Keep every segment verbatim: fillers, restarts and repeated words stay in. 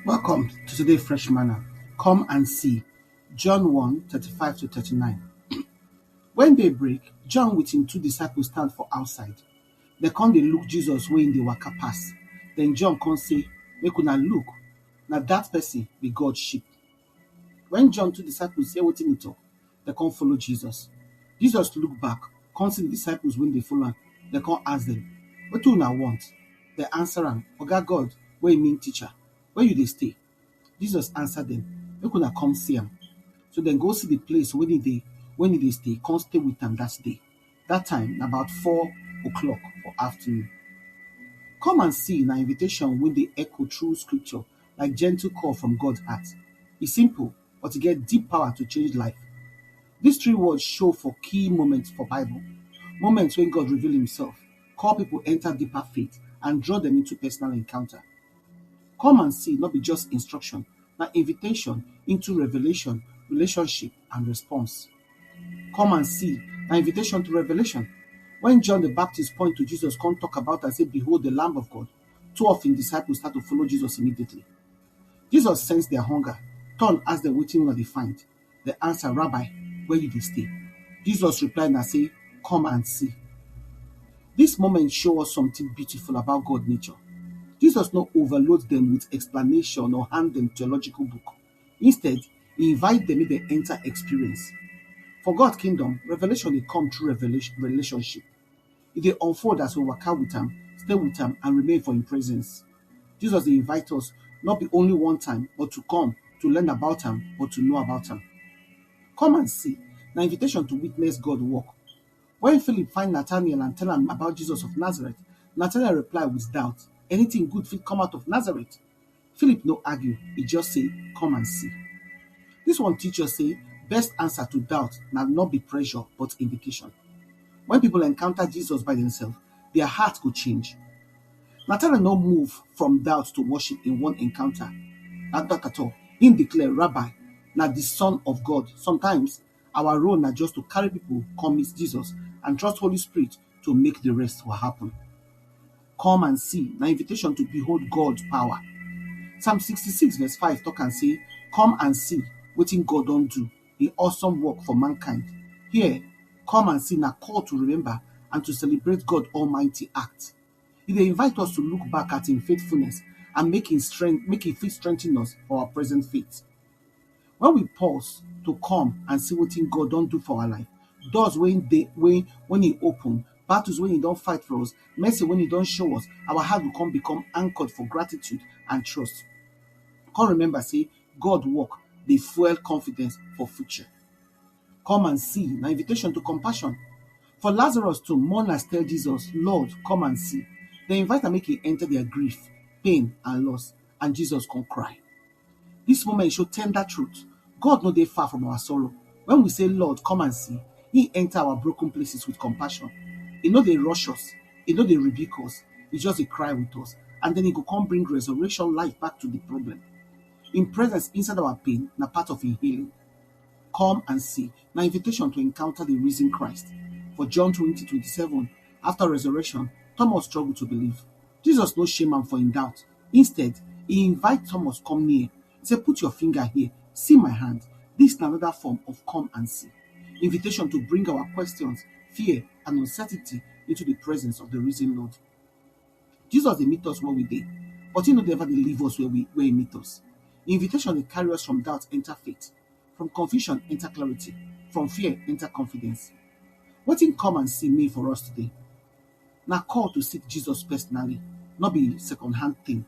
Welcome to today Fresh Manna. Come and see. John one thirty-five to thirty-nine. When day break, John with him two disciples stand for outside. They come dey look Jesus wey dey waka pass. Then John come say, "Make una look, na that person be God sheep." When John two disciples hear wetin he talk, they come follow Jesus. Jesus look back, come see the disciples wey dey follow am. They come ask them, "Wetin una want?" They answer am, "Oga God," wey mean teacher, "where you dey stay?" Jesus answer them, "Make una come see am." So dem go see the place wey he dey, wey he dey stay, come stay with am that day. That time na about four o'clock for afternoon. Come and see na invitation wey dey echo through scripture like gentle call from God heart. E simple, but e get deep power to change life. These three words show for key moments for Bible, moments when God reveal himself, call people enter deeper faith, and draw them into personal encounter. Come and see, not be just instruction, na invitation into revelation, relationship, and response. Come and see, na invitation to revelation. When John the Baptist point to Jesus, come talk about and say, "Behold the Lamb of God," two of his disciples start to follow Jesus immediately. Jesus sense their hunger, turn ask them wetin una dey find. They answer, "Rabbi, where you dey stay?" Jesus reply na say, "Come and see." This moment show us something beautiful about God nature. Jesus no overload them with explanation or hand them theological book. Instead, he invite them make they enter experience. For God kingdom, revelation dey come through revelation, relationship. E dey unfold as we waka with am, stay with am, and remain for him presence. Jesus dey invite us, not be only one time, but to come, to learn about am, but to know about am. Come and see, na invitation to witness God work. When Philip find Nathanael and tell am about Jesus of Nazareth, Nathanael reply with doubt, "Anything good fit come out of Nazareth?" Philip no argue, he just say, "Come and see." This one teach us say best answer to doubt na not be pressure but invitation. When people encounter Jesus by themselves, their heart go change. Nathanael no move from doubt to worship in one encounter. Not, not at all. He declare, "Rabbi, na the Son of God." Sometimes our role na just to carry people come meet Jesus and trust Holy Spirit to make the rest will happen. Come and see, na invitation to behold God power. Psalm sixty-six verse five talk and say, "Come and see wetin God don do, the awesome work for mankind." Here, "come and see" na call to remember and to celebrate God Almighty act. E dey invite us to look back at him faithfulness and make him strength, make him fit strengthen us for our present faith. When we pause to come and see wetin God don do for our life, doors wey dey wey when he open, battles wey he don fight for us, mercy wey he don show us, our heart go come become anchored for gratitude and trust. Come remember say God work dey fuel confidence for future. Come and see na invitation to compassion. For Lazarus to mourners tell Jesus, "Lord, come and see." They invite am make he enter their grief, pain, and loss, and Jesus come cry. This moment show tender truth. God no dey far from our sorrow. When we say, "Lord, come and see," he enter our broken places with compassion. He no dey rush us. He no dey rebuke us. He just dey cry with us. And then he go come bring resurrection life back to the problem. In presence inside our pain na part of him healing. Come and see na invitation to encounter the risen Christ. For John twenty twenty-seven, after resurrection, Thomas struggle to believe. Jesus no shame am for him doubt. Instead, he invite Thomas come near. He say, "Put your finger here. See my hand." This na another form of come and see. Invitation to bring our questions, fear, and uncertainty into the presence of the risen Lord. Jesus dey meet us where we dey, but he no dey ever dey leave us where we where he meet us. Invitation dey carry us from doubt enter faith, from confusion enter clarity, from fear enter confidence. Wetin come and see mean for us today? Na call to seek Jesus personally, no be second hand thing.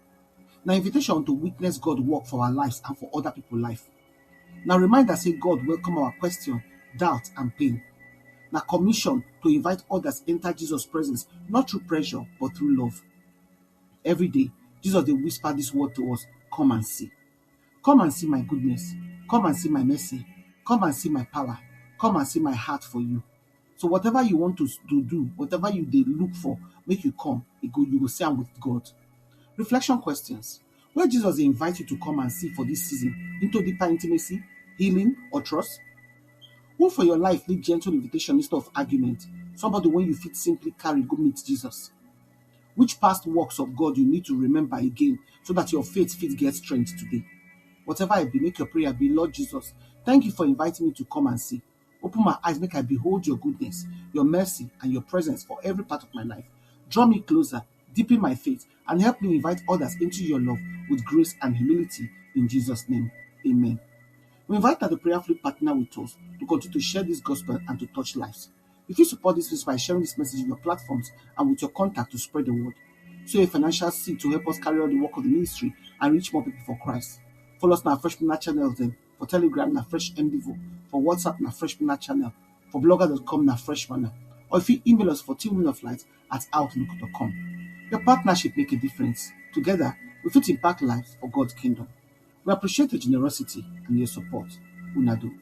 Na invitation to witness God work for our lives and for other people life. Na reminder say God welcome our question, doubt and pain. Na commission to invite others enter Jesus presence, not through pressure but through love. Every day, Jesus dey whisper this word to us, "Come and see. Come and see my goodness. Come and see my mercy. Come and see my power. Come and see my heart for you." So whatever you want to s- to do, whatever you dey look for, make you come. You go, you go see am with God. Reflection questions. Where Jesus dey invite you to come and see for this season? Into deeper intimacy, healing, or trust? Who for your life need gentle invitation instead of argument? Somebody when you fit simply carry go meet Jesus. Which past works of God you need to remember again so that your faith fit get strength today? Whatever it be, make your prayer be, Lord Jesus, thank you for inviting me to come and see. Open my eyes, make I behold your goodness, your mercy, and your presence for every part of my life. Draw me closer, deepen my faith, and help me invite others into your love with grace and humility in Jesus' name. Amen. We invite that the prayerfully partner with us to continue to share this gospel and to touch lives. If you support this by sharing this message in your platforms and with your contact to spread the word. Sow a financial seed to help us carry out the work of the ministry and reach more people for Christ. Follow us on our Fresh Manna channels then. For Telegram, na Fresh M D V O. For WhatsApp, na Fresh Manna channel. For blogger dot com, na Fresh Manna. Or if you email us for team of light at outlook dot com. Your partnership make a difference. Together, we fit impact life for God's kingdom. We appreciate your generosity and your support. Una do.